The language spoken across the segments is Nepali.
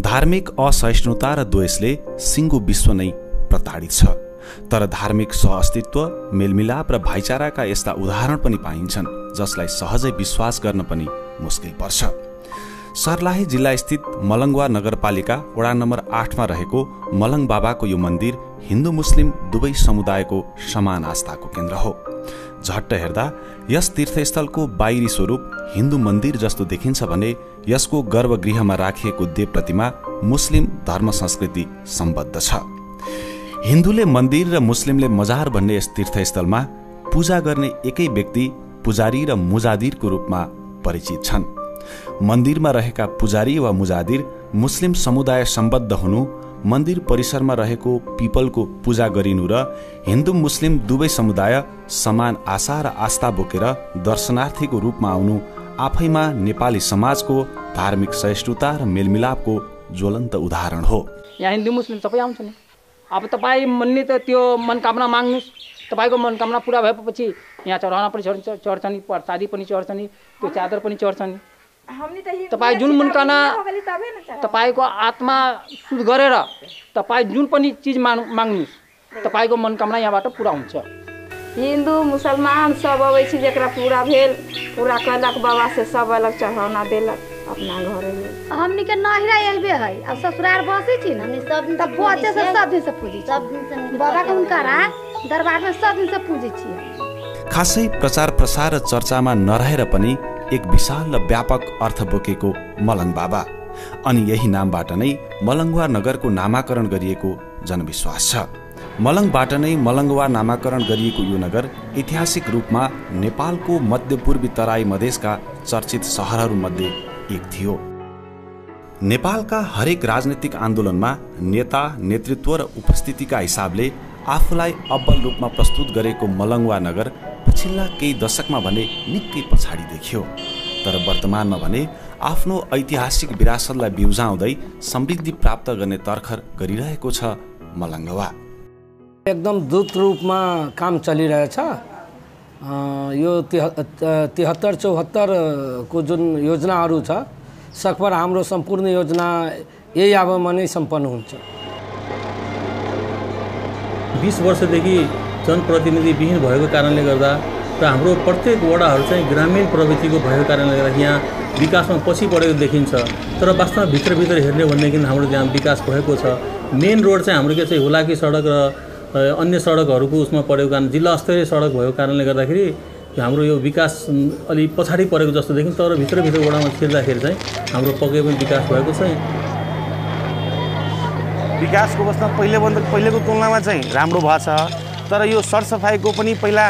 धार्मिक असहिष्णुता र द्वेषले सिङ्गो विश्व नै प्रताडित छ, तर धार्मिक सहअस्तित्व, मेलमिलाप र भाइचाराका यस्ता उदाहरण पनि पाइन्छन् जसलाई सहजै विश्वास गर्न पनि मुस्किल पर्छ। सर्लाही जिल्ला स्थित मलङ्गवा नगरपालिका वडा नम्बर 8 मा रहेको मलङ बाबाको यो मन्दिर हिन्दू मुस्लिम दुवै समुदायको समान आस्थाको केन्द्र हो। झट्ट हेर्दा यस तीर्थस्थलको बाहिरी स्वरूप हिन्दू मन्दिर जस्तो देखिन्छ भने यसको गर्भगृहमा राखिएको देव प्रतिमा मुस्लिम धर्म संस्कृति सम्बद्ध छ। हिन्दूले मन्दिर र मुस्लिमले मजार भन्ने यस तीर्थस्थलमा पूजा गर्ने एकै व्यक्ति पुजारी र मुजादिरको रूपमा परिचित छन्। मन्दिरमा रहेका पुजारी वा मुजादिर मुस्लिम समुदाय सम्बद्ध हुनु, मन्दिर परिसरमा रहेको पिपलको पूजा गरिनु र हिन्दू मुस्लिम दुवै समुदाय समान आशा र आस्था बोकेर दर्शनार्थीको रूपमा आउनु आफैमा नेपाली समाजको धार्मिक सहिष्णुता र मेलमिलापको ज्वलन्त उदाहरण हो। यहाँ हिन्दू मुस्लिम सबै आउँछ नि। अब तपाईँ मनले त त्यो मनकामना माग्नुहोस्, तपाईँको मनकामना पुरा भएपछि यहाँ चढाउन पनि चढ्छ नि, प्रसादी पनि चढ्छ नि, त्यो चादर पनि चढ्छ नि। तपाईँ जुन मनकामना तपाईँको आत्मा शुद्ध गरेर तपाईँ जुन पनि चिज माग्नुहोस्, तपाईँको मनकामना यहाँबाट पुरा हुन्छ। हिन्दू मुसलमान सब अबै छी, जेकरा पूरा भेल पूरा कलक बाबा से सब अलग चढ़ाना देलक अपना घरे में। हमनी के नहिरा एलबे है, अब ससुराल बसे छी ना, तब बच्चे से सब दिन से पूजी, सब दिन से बाबा के हुनकरा दरबार में सब दिन से पूजी छी। खासै प्रचार प्रसार र चर्चामा नरहेर पनि एक विशाल र व्यापक अर्थ बोकेको मलङ बाबा, अनि यही नामबाट नै मलङ्गवा नगरको नामाकरण गरिएको जनविश्वास छ। मलङबाट नै मलङ्गवा नामाकरण गरिएको यो नगर ऐतिहासिक रूपमा नेपालको मध्यपूर्वी तराई मधेसका चर्चित सहरहरूमध्ये एक थियो। नेपालका हरेक राजनीतिक आन्दोलनमा नेता, नेतृत्व र उपस्थितिका हिसाबले आफूलाई अब्बल रूपमा प्रस्तुत गरेको मलङ्गवा नगर पछिल्ला केही दशकमा भने निकै पछाडि देखियो, तर वर्तमानमा भने आफ्नो ऐतिहासिक विरासतलाई बिउजाउँदै समृद्धि प्राप्त गर्ने तर्खर गरिरहेको छ मलङ्गवा। एकदम द्रुत रूपमा काम चलिरहेछ। यो 73-74 को जुन योजनाहरू छ, सकभर हाम्रो सम्पूर्ण योजना यही आवमा नै सम्पन्न हुन्छ। 20 वर्षदेखि जनप्रतिनिधि विहीन भएको कारणले गर्दा र हाम्रो प्रत्येक वडाहरू चाहिँ ग्रामीण प्रवृत्तिको भएको कारणले गर्दा यहाँ विकासमा पछि परेको देखिन्छ। तर वास्तवमा भित्रभित्र हेर्ने भनेदेखि हाम्रो त्यहाँ विकास भएको छ। मेन रोड चाहिँ हाम्रो के चाहिँ हुलाकी सडक र अन्य सडकहरूको उसमा परेको कारण, जिल्ला स्तरीय सडक भएको कारणले गर्दाखेरि हाम्रो यो विकास अलि पछाडि परेको जस्तो देखिन्छ। तर भित्रभित्र वडामा छिर्दाखेरि चाहिँ हाम्रो पक्कै पनि विकास भएको छ। विकासको अवस्था पहिलेको तुलनामा चाहिँ राम्रो भएको छ, तर यो सरसफाइको पनि पहिला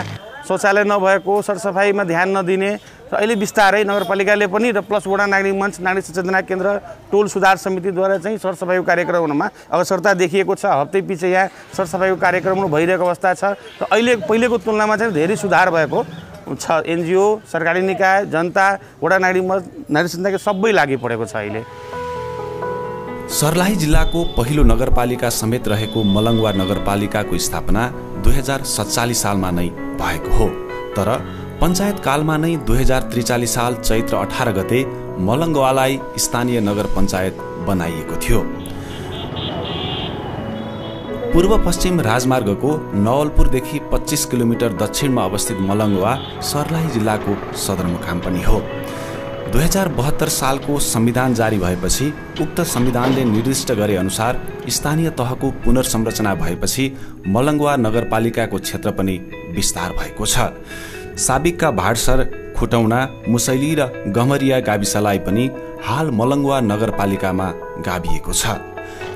शौचालय नभएको, सरसफाइमा ध्यान नदिने र अहिले बिस्तारै नगरपालिकाले पनि र प्लस वडा नागरिक मञ्च, नागरिक सचेतना केन्द्र, टोल सुधार समितिद्वारा चाहिँ सरसफाइको कार्यक्रममा अग्रसरता देखिएको छ। हप्तै पछि यहाँ सरसफाइको कार्यक्रमहरू भइरहेको अवस्था छ र अहिले पहिलेको तुलनामा चाहिँ धेरै सुधार भएको छ। एनजिओ, सरकारी निकाय, जनता, वडा नागरिक मञ्च, नागरिक सचेतना सबै लागि परेको छ। अहिले सर्लाही जिल्लाको पहिलो नगरपालिका समेत रहेको मलङ्गवा नगरपालिकाको स्थापना 2047 सालमा नै भएको हो, तर पञ्चायत कालमा नै 2043 साल चैत्र 18 गते मलङ्गवालाई स्थानीय नगर पञ्चायत बनाइएको थियो। पूर्व पश्चिम राजमार्गको नवलपुरदेखि 25 किलोमिटर दक्षिणमा अवस्थित मलङ्गवा सर्लाही जिल्लाको सदरमुकाम पनि हो। 2072 सालको संविधान जारी भएपछि उक्त संविधानले निर्दिष्ट गरे अनुसार स्थानीय तहको पुनर्संरचना भएपछि मलङ्गवा नगरपालिकाको क्षेत्र पनि विस्तार भएको छ। साबिकका भाडसर, खुटौना, मुसैली र गमरिया गाविसलाई पनि हाल मलङ्गवा नगरपालिकामा गाभिएको छ।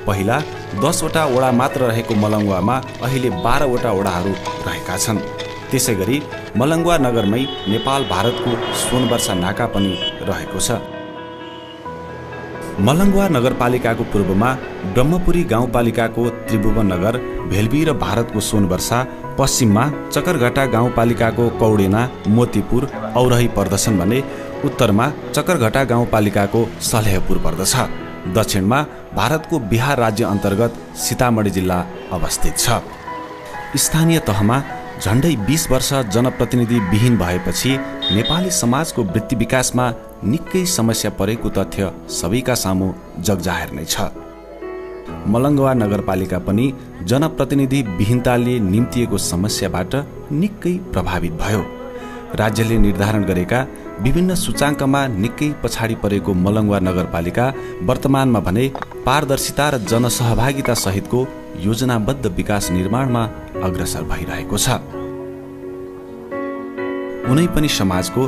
पहिला 10 वटा वडा मात्र रहेको मलङ्गवामा अहिले 12 वटा वडाहरू रहेका छन्। त्यसै गरी मलङ्गवा नगरमै नेपाल भारतको सोनवर्षा नाका पनि रहेको छ। मलङ्गवा नगरपालिकाको पूर्वमा ब्रह्मपुरी गाउँपालिकाको त्रिभुवन नगर, भेल्बी र भारतको सोनवर्षा, पश्चिममा चकरघटा गाउँपालिकाको कौडेना, मोतीपुर, औरही पर्दछन् भने उत्तरमा चकरघटा गाउँपालिकाको सलेहपुर पर्दछ। दक्षिणमा भारतको बिहार राज्य अन्तर्गत सीतामढी जिल्ला अवस्थित छ। स्थानीय तहमा झण्डै 20 वर्ष जनप्रतिनिधि विहीन भएपछि नेपाली समाजको वृत्ति विकासमा निकै समस्या परेको तथ्य सबैका सामु जगजाहेर नै छ। मलङ्गवा नगरपालिका पनि जनप्रतिनिधि विहीनताले निम्तिएको समस्याबाट निकै प्रभावित भयो। राज्यले निर्धारण गरेका विभिन्न सूचाङ्कमा निकै पछाडि परेको मलङ्गवा नगरपालिका वर्तमानमा भने पारदर्शिता र जनसहभागिता सहितको योजनाबद्ध विकास निर्माणमा अग्रसर भइरहेको छ। कुनै पनि समाजको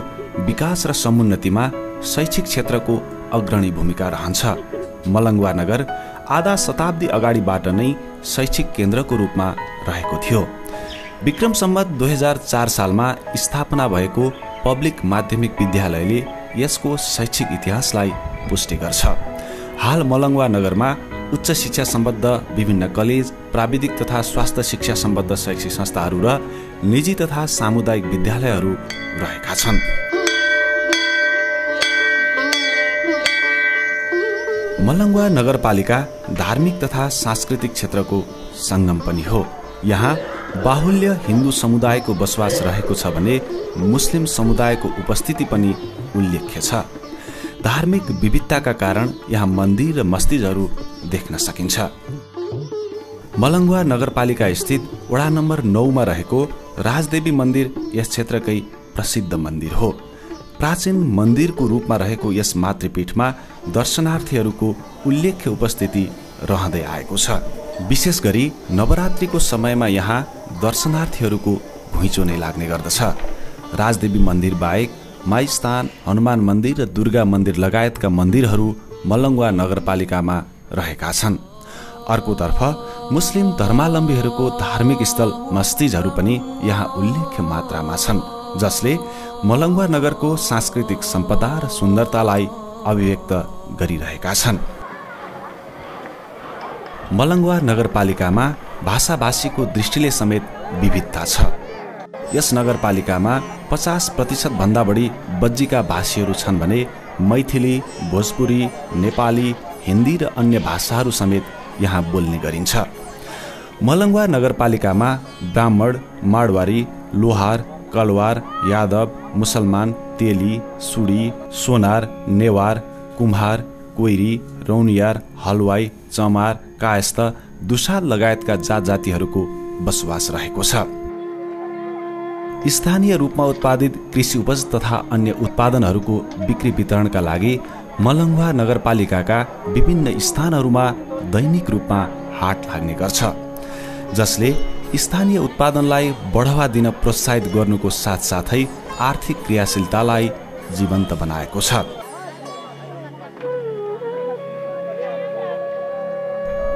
विकास र समुन्नतिमा शैक्षिक क्षेत्रको अग्रणी भूमिका रहन्छ। मलङ्गवा नगर आधा शताब्दी अगाडिबाट नै शैक्षिक केन्द्रको रूपमा रहेको थियो। विक्रम सम्वत 2004 सालमा स्थापना भएको पब्लिक माध्यमिक विद्यालयले यसको शैक्षिक इतिहासलाई पुष्टि गर्छ। हाल मलङ्गवा नगरमा उच्च शिक्षा सम्बद्ध विभिन्न कलेज, प्राविधिक तथा स्वास्थ्य शिक्षा सम्बद्ध शैक्षिक संस्थाहरू र निजी तथा सामुदायिक विद्यालयहरू रहेका छन्। मलङ्गवा नगरपालिका धार्मिक तथा सांस्कृतिक क्षेत्रको सङ्गम पनि हो। यहाँ बाहुल्य हिन्दू समुदायको बसोबास रहेको छ भने मुस्लिम समुदायको उपस्थिति पनि उल्लेख्य छ। धार्मिक विविधताका कारण यहाँ मन्दिर र मस्जिदहरू देख्न सकिन्छ। मलङ्गवा नगरपालिका स्थित वडा नम्बर 9 मा रहेको राजदेवी मन्दिर यस क्षेत्रकै प्रसिद्ध मन्दिर हो। प्राचीन मन्दिरको रूपमा रहेको यस मातृपीठमा दर्शनार्थीहरूको उल्लेख्य उपस्थिति रहँदै आएको छ। विशेष गरी नवरात्रिको समयमा यहाँ दर्शनार्थीहरूको घुइँचो नै लाग्ने गर्दछ। राजदेवी मन्दिर बाहेक माईस्थान, हनुमान मन्दिर र दुर्गा मन्दिर लगायतका मन्दिरहरू मलङ्गवा नगरपालिकामा रहेका छन्। अर्कोतर्फ मुस्लिम धर्मावलम्बीहरूको धार्मिक स्थल मस्जिदहरू पनि यहाँ उल्लेख्य मात्रामा छन्, जसले मलङ्गवा नगरको सांस्कृतिक सम्पदा र सुन्दरतालाई अभिव्यक्त गरिरहेका छन्। मलङ्गवा नगरपालिकामा भाषाभाषीको दृष्टिले समेत विविधता छ। यस नगरपालिकामा 50% भन्दा बढी बज्जीका भाषीहरू छन् भने मैथिली, भोजपुरी, नेपाली, हिन्दी र अन्य भाषाहरू समेत यहाँ बोल्ने गरिन्छ। मलङ्गवा नगरपालिकामा ब्राह्मण, माडवारी, लोहार, कलवार, यादव, मुसलमान, तेली, सुडी, सोनार, नेवार, कुम्हार, कोइरी, रौनियार, हलवाई, चमार, कायस्थ, दुसाल लगायतका जात जातिहरूको बसोबास रहेको छ। स्थानीय रूपमा उत्पादित कृषि उपज तथा अन्य उत्पादनहरूको बिक्री वितरणका लागि मलङ्गवा नगरपालिकाका विभिन्न स्थानहरूमा दैनिक रूपमा हाट लाग्ने गर्छ, जसले स्थानीय उत्पादनलाई बढावा दिन प्रोत्साहित गर्नुको साथसाथै आर्थिक क्रियाशीलतालाई जीवन्त बनाएको छ।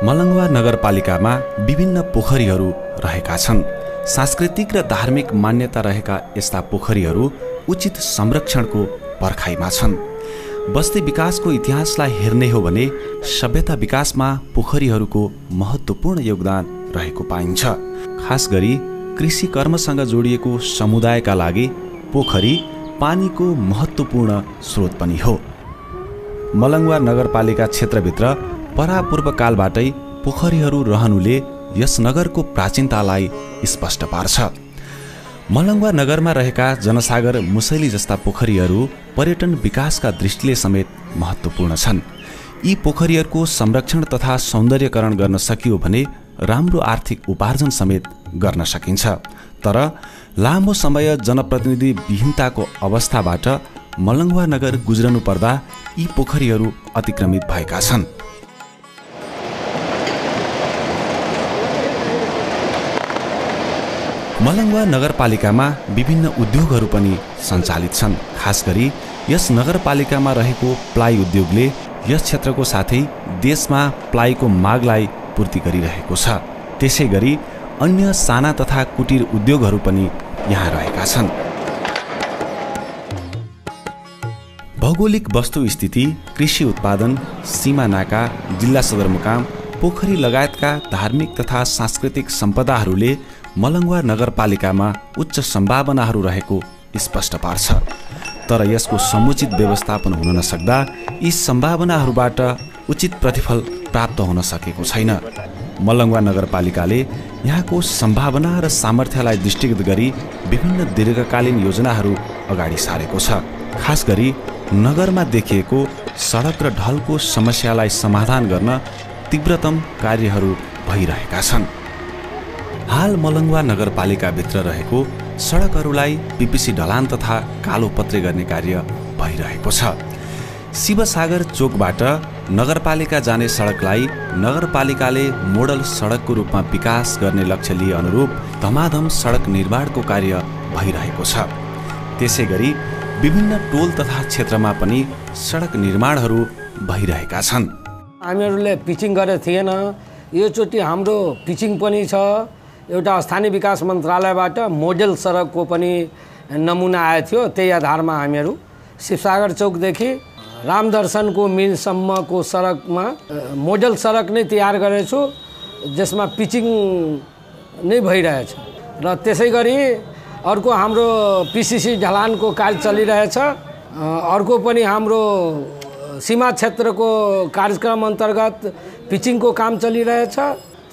मलङ्गवा नगरपालिकामा विभिन्न पोखरीहरू रहेका छन्। सांस्कृतिक र धार्मिक मान्यता रहेका यस्ता पोखरीहरू उचित संरक्षणको पर्खाइमा छन्। बस्ती विकासको इतिहासलाई हेर्ने हो भने सभ्यता विकासमा पोखरीहरूको महत्त्वपूर्ण योगदान रहेको पाइन्छ। खास गरी कृषि कर्मसँग जोडिएको समुदायका लागि पोखरी पानीको महत्त्वपूर्ण स्रोत पनि हो। मलङ्गवा नगरपालिका क्षेत्रभित्र परापूर्व कालबाटै पोखरीहरू रहनुले यस नगरको प्राचीनतालाई स्पष्ट पार्छ। मलङ्गवा नगरमा रहेका जनसागर, मुसैली जस्ता पोखरीहरू पर्यटन विकासका दृष्टिले समेत महत्त्वपूर्ण छन्। यी पोखरीहरूको संरक्षण तथा सौन्दर्यकरण गर्न सकियो भने राम्रो आर्थिक उपार्जन समेत गर्न सकिन्छ। तर लामो समय जनप्रतिनिधि विहीनताको अवस्थाबाट मलङ्गवा नगर गुज्रनु पर्दा यी पोखरीहरू अतिक्रमित भएका छन्। मलङ्गवा नगरपालिकामा विभिन्न उद्योगहरू पनि सञ्चालित छन्। खास गरी यस नगरपालिकामा रहेको प्लाइ उद्योगले यस क्षेत्रको साथै देशमा प्लाइको मागलाई पूर्ति गरिरहेको छ। त्यसै गरी अन्य साना तथा कुटीर उद्योगहरू पनि यहाँ रहेका छन्। भौगोलिक वस्तुस्थिति, कृषि उत्पादन, सीमा नाका, जिल्ला सदरमुकाम, पोखरी लगायतका धार्मिक तथा सांस्कृतिक सम्पदाहरूले मलङ्गवा नगरपालिकामा उच्च सम्भावनाहरू रहेको स्पष्ट पार्छ। तर यसको समुचित व्यवस्थापन हुन नसक्दा यी सम्भावनाहरूबाट उचित प्रतिफल प्राप्त हुन सकेको छैन। मलङ्गवा नगरपालिकाले यहाँको सम्भावना र सामर्थ्यलाई दृष्टिगत गरी विभिन्न दीर्घकालीन योजनाहरू अगाडि सारेको छ। खास गरी नगरमा देखिएको सडक र ढलको समस्यालाई समाधान गर्न तीव्रतम कार्यहरू भइरहेका छन्। हाल मलङ्गवा नगरपालिकाभित्र रहेको सडकहरूलाई पिपिसी ढलान तथा कालो पत्रे गर्ने कार्य भइरहेको छ। शिवसागर चोकबाट नगरपालिका जाने सडकलाई नगरपालिकाले मोडल सडकको रूपमा विकास गर्ने लक्ष्य लिए अनुरूप धमाधम सडक निर्माणको कार्य भइरहेको छ। त्यसै गरी विभिन्न टोल तथा क्षेत्रमा पनि सडक निर्माणहरू भइरहेका छन्। हामीहरूले पिचिङ गरेको थिएन, योचोटि हाम्रो पिचिङ पनि छ। एउटा स्थानीय विकास मन्त्रालयबाट मोडल सडकको पनि नमुना आएको थियो। त्यही आधारमा हामीहरू शिवसागर चौकदेखि रामदर्शनको मिलसम्मको सडकमा मोडल सडक नै तयार गरेछु, जसमा पिचिङ नै भइरहेछ। र त्यसै गरी अर्को हाम्रो पिसिसी ढलानको कार्य चलिरहेछ। अर्को पनि हाम्रो सीमा क्षेत्रको कार्यक्रम अन्तर्गत पिचिङको काम चलिरहेछ।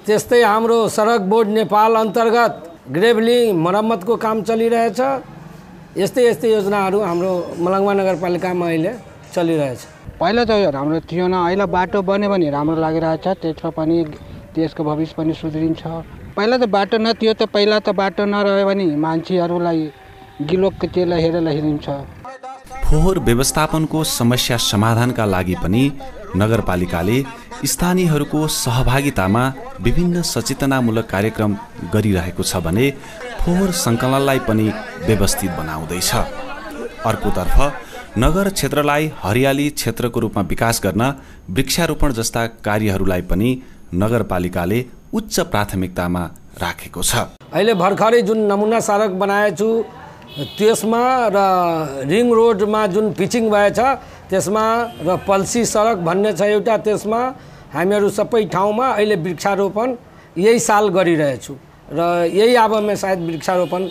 त्यस्तै हाम्रो सडक बोर्ड नेपाल अन्तर्गत ग्रेभलिङ मर्मतको काम चलिरहेछ। यस्तै यस्तै योजनाहरू हाम्रो मलङ्गवा नगरपालिकामा अहिले चलिरहेछ। पहिला त राम्रो थिएन, अहिले बाटो बन्यो भने राम्रो लागिरहेछ। त्यसमा पनि देशको भविष्य पनि सुध्रिन्छ। पहिला त बाटो नथियो, त पहिला त बाटो नरह्यो भने मान्छेहरूलाई गिलोक त्यसलाई हेरेर हिँड्छ। फोहोर व्यवस्थापनको समस्या समाधानका लागि पनि नगरपालिकाले स्थानीयहरूको सहभागितामा विभिन्न सचेतनामूलक कार्यक्रम गरिरहेको छ भने फोहोर सङ्कलनलाई पनि व्यवस्थित बनाउँदैछ। अर्कोतर्फ नगर क्षेत्रलाई हरियाली क्षेत्रको रूपमा विकास गर्न वृक्षारोपण जस्ता कार्यहरूलाई पनि नगरपालिकाले उच्च प्राथमिकतामा राखेको छ। अहिले भर्खरै जुन नमुना सडक बनाएछु त्यसमा र रिङ रोडमा जुन पिचिङ भएछ त्यसमा र पल्सी सडक भन्ने छ एउटा, त्यसमा हामीहरू सबै ठाउँमा अहिले वृक्षारोपण यही साल गरिरहेछु र यही आबमा सायद वृक्षारोपण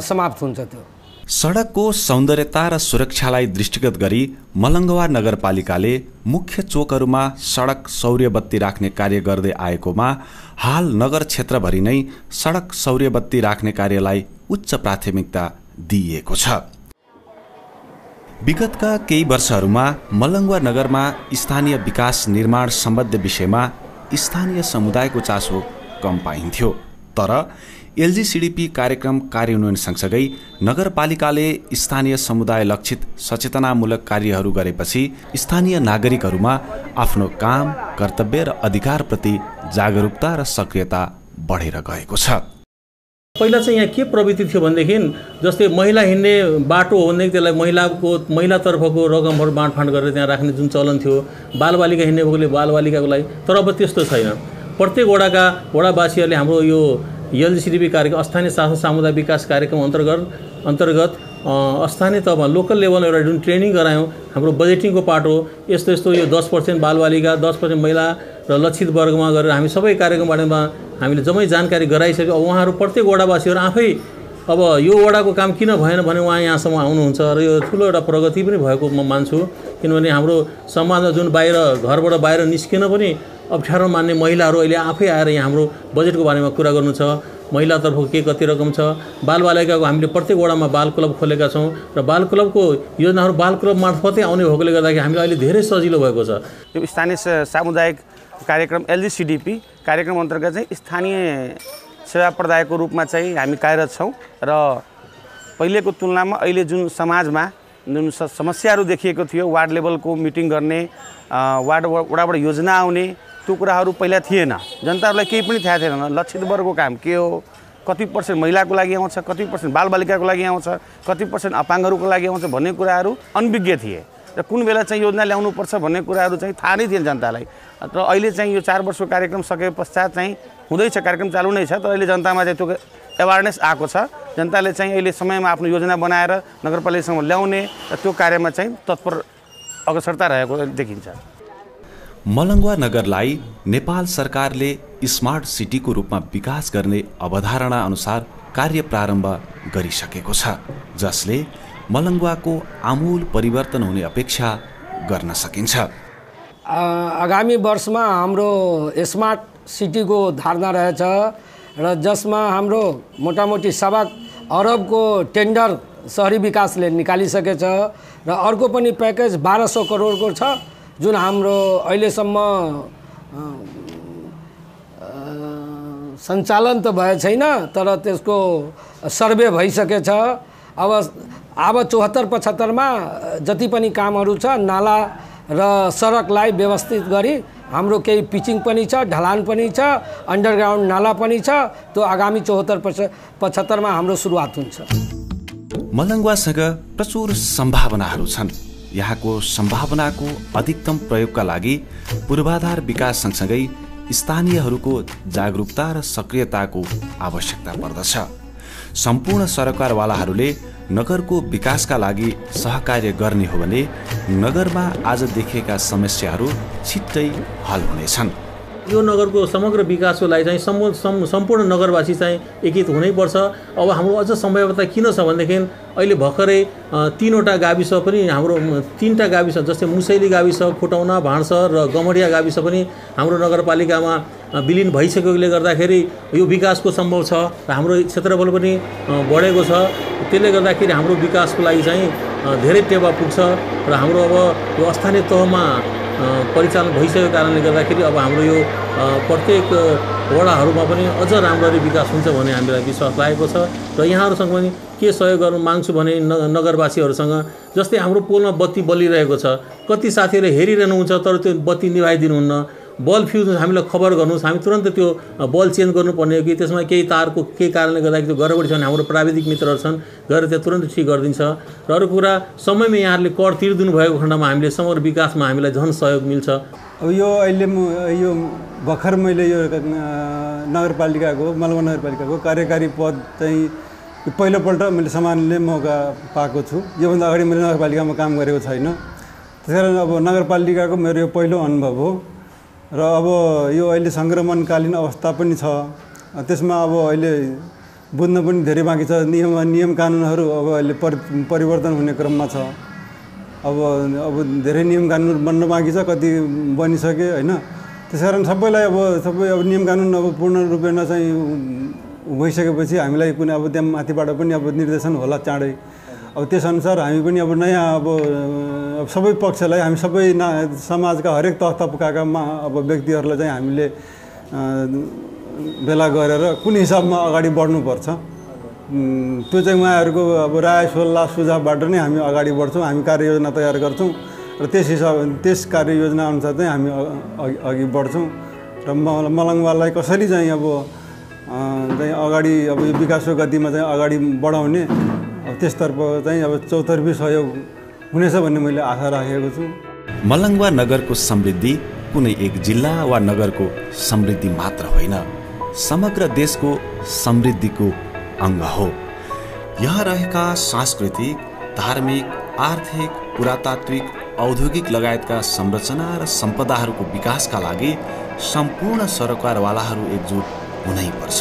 समाप्त हुन्छ। त्यो सडकको सौन्दर्यता र सुरक्षालाई दृष्टिगत गरी मलङ्गवा नगरपालिकाले मुख्य चोकहरूमा सडक सौर्य बत्ती राख्ने कार्य गर्दै आएकोमा हाल नगर क्षेत्रभरि नै सडक सौर्य बत्ती राख्ने कार्यलाई उच्च प्राथमिकता दिइएको छ। विगतका केही वर्षहरूमा मलङ्गवा नगरमा स्थानीय विकास निर्माण सम्बद्ध विषयमा स्थानीय समुदायको चासो कम पाइन्थ्यो। तर एलजीसीडीपी कार्यक्रम कार्यान्वयन सँगसँगै नगरपालिकाले स्थानीय समुदाय लक्षित सचेतनामूलक कार्यहरू गरेपछि स्थानीय नागरिकहरूमा आफ्नो काम, कर्तव्य र अधिकारप्रति जागरुकता र सक्रियता बढेर गएको छ। पहिला चाहिँ यहाँ के प्रवृत्ति थियो भनेदेखि जस्तै महिला हिँड्ने बाटो हो भनेदेखि त्यसलाई महिलातर्फको रकमहरू बाँडफाँड गरेर त्यहाँ राख्ने जुन चलन थियो, बालबालिका हिँड्ने भएकोले बालबालिकाको लागि। तर अब त्यस्तो छैन। प्रत्येक वडावासीहरूले हाम्रो यो एलजीसीडीपी कार्यक्रम स्थानीय शासन सामुदायिक विकास कार्यक्रम अन्तर्गत स्थानीय तहमा लोकल लेभलमा एउटा जुन ट्रेनिङ गरायौँ, हाम्रो बजेटिङको पार्ट हो। यस्तो यो 10% बालबालिका, 10% महिला र लक्षित वर्गमा गरेर हामी सबै कार्यक्रमबारेमा हामीले जम्मै जानकारी गराइसक्यो। अब उहाँहरू प्रत्येक वडावासीहरू आफै अब यो वडाको काम किन भएन भने उहाँ यहाँसम्म आउनुहुन्छ र यो ठुलो एउटा प्रगति पनि भएको म मान्छु। किनभने हाम्रो समाजमा जुन घरबाट बाहिर निस्किन पनि अप्ठ्यारो मान्ने महिलाहरू अहिले आफै आएर यहाँ हाम्रो बजेटको बारेमा कुरा गर्नु छ। महिलातर्फको के कति रकम छ, बालबालिकाको हामीले प्रत्येक वडामा बाल क्लब खोलेका छौँ र बाल क्लबको योजनाहरू बाल क्लब मार्फतै आउने भएकोले गर्दाखेरि हामीलाई अहिले धेरै सजिलो भएको छ। यो स्थानीय सामुदायिक कार्यक्रम एलजीसीडीपी कार्यक्रम अन्तर्गत चाहिँ स्थानीय सेवा प्रदायकको रूपमा चाहिँ हामी कार्यरत छौँ र पहिलेको तुलनामा अहिले जुन समाजमा जुन समस्याहरू देखिएको थियो, वार्ड लेभलको मिटिङ गर्ने, वडाबाट योजना आउने, त्यो कुराहरू पहिला थिएन। जनताहरूलाई केही पनि थाहा थिएन। लक्षित वर्गको काम के हो, कति % महिलाको लागि आउँछ, कति % बालबालिकाको लागि आउँछ, कति % अपाङ्गहरूको लागि आउँछ भन्ने कुराहरू अनभिज्ञ थिए र कुन बेला चाहिँ योजना ल्याउनुपर्छ भन्ने कुराहरू चाहिँ थाहा नै थिएन जनतालाई। र अहिले चाहिँ यो 4 वर्षको कार्यक्रम सके पश्चात चाहिँ हुँदैछ, कार्यक्रम चालु नै छ। तर अहिले जनतामा चाहिँ त्यो एवारनेस आएको छ। जनताले चाहिँ अहिले समयमा आफ्नो योजना बनाएर नगरपालिकासम्म ल्याउने र त्यो कार्यमा चाहिँ तत्पर अग्रसरता रहेको देखिन्छ। मलङ्गवा नगरलाई नेपाल सरकारले स्मार्ट सिटीको रूपमा विकास गर्ने अवधारणा अनुसार कार्य प्रारम्भ गरिसकेको छ, जसले मलङ्गवाको आमूल परिवर्तन हुने अपेक्षा गर्न सकिन्छ। आगामी वर्षमा हाम्रो स्मार्ट सिटीको धारणा रहेछ र जसमा हाम्रो मोटामोटी 7 अरबको टेन्डर शहरी विकासले निकालिसकेछ र अर्को पनि प्याकेज 1200 करोडको छ जुन हाम्रो अहिलेसम्म सञ्चालन त भए छैन तर त्यसको सर्वे भइसकेछ। अब 74-75 मा जति पनि कामहरू छ नाला र सडकलाई व्यवस्थित गरी हाम्रो केही पिचिङ पनि छ, ढलान पनि छ, अन्डरग्राउन्ड नाला पनि छ। त्यो आगामी 74-75 मा हाम्रो सुरुवात हुन्छ। मलङ्गवासँग प्रचुर सम्भावनाहरू छन्। यहाँको सम्भावनाको अधिकतम प्रयोगका लागि पूर्वाधार विकास सँगसँगै स्थानीयहरूको जागरुकता र सक्रियताको आवश्यकता पर्दछ। सम्पूर्ण सरकारवालाहरूले नगरको विकासका लागि सहकार्य गर्ने हो भने नगरमा आज देखिएका समस्याहरू छिट्टै हल हुनेछन्। यो नगरको समग्र विकासको लागि चाहिँ सम्पूर्ण नगरवासी चाहिँ एकीकृत हुनैपर्छ। अब हाम्रो अझ सम्भाव्यता किन छ भनेदेखि अहिले भर्खरै 3वटा गाविस पनि हाम्रो 3टा गाविस जस्तै मुसैली गाविस, खोटौना, भाँडसर र गमडिया गाविस पनि हाम्रो नगरपालिकामा विलिन भइसकेकोले गर्दाखेरि यो विकासको सम्भव छ र हाम्रो क्षेत्रफल पनि बढेको छ। त्यसले गर्दाखेरि हाम्रो विकासको लागि चाहिँ धेरै टेवा पुग्छ र हाम्रो अब यो स्थानीय तहमा परिचालन भइसकेको कारणले गर्दाखेरि अब हाम्रो यो प्रत्येक वडाहरूमा पनि अझ राम्ररी विकास हुन्छ भन्ने हामीलाई विश्वास लागेको छ। र यहाँहरूसँग पनि के सहयोग गर्न माग्छु भने नगरवासीहरूसँग जस्तै हाम्रो पोलमा बत्ती बलिरहेको छ, कति साथीहरूले हेरिरहनुहुन्छ तर त्यो बत्ती निभाइदिनुहुन्न। बल्ब फ्युज हामीलाई खबर गर्नुहोस्, हामी तुरन्त त्यो बल्ब चेन्ज गर्नुपर्ने हो कि त्यसमा केही तारको केही कारणले गर्दाखेरि त्यो गडबडी छ भने हाम्रो प्राविधिक मित्रहरू छन्, गएर त्यो तुरन्त ठिक गरिदिन्छ। र अर्को कुरा समयमा यहाँहरूले कर तिर्दिनु भएको खण्डमा हामीले समग्र विकासमा हामीलाई झन् सहयोग मिल्छ। अब यो अहिले यो भर्खर मैले यो नगरपालिकाको मलङ्गवा नगरपालिकाको कार्यकारी पद चाहिँ पहिलोपल्ट मैले सम्हाल्ने मौका पाएको छु। योभन्दा अगाडि मैले नगरपालिकामा काम गरेको छैन। त्यस कारण अब नगरपालिकाको मेरो यो पहिलो अनुभव हो र अब यो अहिले सङ्क्रमणकालीन अवस्था पनि छ। त्यसमा अब अहिले बुझ्न पनि धेरै बाँकी छ। नियम कानुनहरू अब अहिले परिवर्तन हुने क्रममा छ। अब धेरै नियम कानुन बन्न बाँकी छ, कति बनिसके होइन। त्यसकारण सबैलाई सबै नियम कानुन अब पूर्ण रूपेण चाहिँ भइसकेपछि हामीलाई कुनै अब त्यहाँ माथिबाट पनि अब निर्देशन होला चाँडै। अब त्यसअनुसार हामी पनि अब नयाँ अब सबै पक्षलाई हामी सबै समाजका हरेक तह तबकाका अब व्यक्तिहरूलाई चाहिँ हामीले भेला गरेर कुन हिसाबमा अगाडि बढ्नुपर्छ त्यो चाहिँ उहाँहरूको अब राय सल्लाह सुझावबाट नै हामी अगाडि बढ्छौँ। हामी कार्ययोजना तयार गर्छौँ र त्यस कार्ययोजना अनुसार चाहिँ हामी अघि बढ्छौँ र मलङ्गवालाई कसरी चाहिँ अब अगाडि अब यो विकासको गतिमा चाहिँ अगाडि बढाउने त्यसतर्फ चाहिँ अब चौतर्फी सहयोग हुनेछ भन्ने मैले आशा राखेको छु। मलङ्गवा नगरको समृद्धि कुनै एक जिल्ला वा नगरको समृद्धि मात्र होइन, समग्र देशको समृद्धिको अङ्ग हो। यहाँ रहेका सांस्कृतिक, धार्मिक, आर्थिक, पुरातात्विक, औद्योगिक लगायतका संरचना र सम्पदाहरूको विकासका लागि सम्पूर्ण सरकारवालाहरू एकजुट हुनैपर्छ।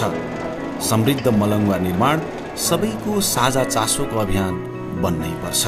समृद्ध मलङ्गवा निर्माण सबैको साझा चासोको अभियान बन्नै पर्छ।